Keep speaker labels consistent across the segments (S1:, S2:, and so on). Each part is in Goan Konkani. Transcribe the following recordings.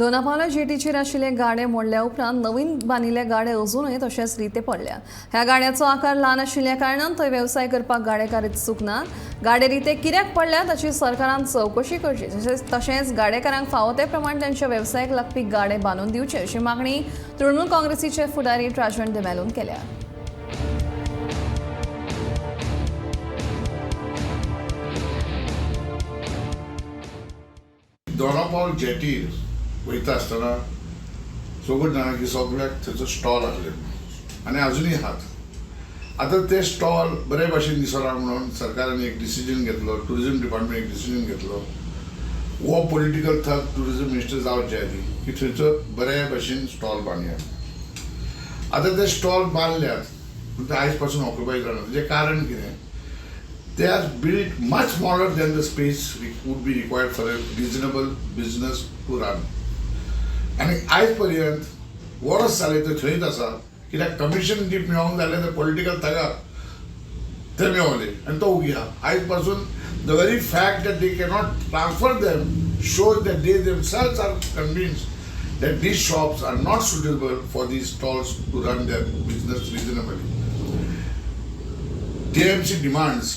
S1: दोनापावला जेटीचेर आशिल्ले गाडे मोडल्या उपरांत नवीन बांदिल्ले गाडे अजूनय तशेंच रिते पडल्या. ह्या गाड्याचो आकार ल्हान आशिल्ल्या कारणान थंय वेवसाय करपाक गाडेकार इत्सूक ना. गाडे रिते कित्याक पडल्या ताची सरकारान चवकशी करची, तशेंच गाडेकारांक फावो ते प्रमाण त्यांच्या वेवसायाक लागपी गाडे बांदून दिवचे अशी मागणी तृणमूल काँग्रेसीचे फुडारी ट्राजन डिमेलोन केल्या.
S2: दोनापावल जेटीर वयता आसतना सगळ्यो जाणां की सगळ्याक थंयचो स्टॉल आसले आनी आजुनूय आहात. आतां ते स्टॉल बरे भाशेन दिसना म्हणून सरकारान एक डिसिजन घेतलो, ट्युरिजम डिपार्टमेंट एक डिसिजन घेतलो. हो पॉलिटिकल थग ट्युरिजम मिनिस्टर जावचे आदी की थंयचो बरे भाशेन स्टॉल बांदया. आतां ते स्टॉल बांदल्यात पूण ते आयज पासून ऑक्युपाय जायना. तेजें कारण कितें? They are built much smaller than the space would be required for a reasonable business to run. आनी आयज पर्यंत वर्स जालें ते थंयच आसा. कित्याक कमिशन जी मेळोंक जालें ते पॉलिटिकल थगाक ते मेवले आनी तो उगी आहा आयज पासून. The very fact that they cannot transfer them shows that they themselves are convinced that these shops are not suitable for these stalls to run their business reasonably. TMC demands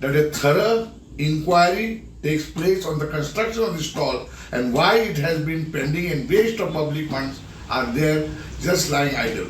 S2: that a thorough inquiry takes place on the construction of the stall and why it has been pending and waste of public funds are there just lying idle.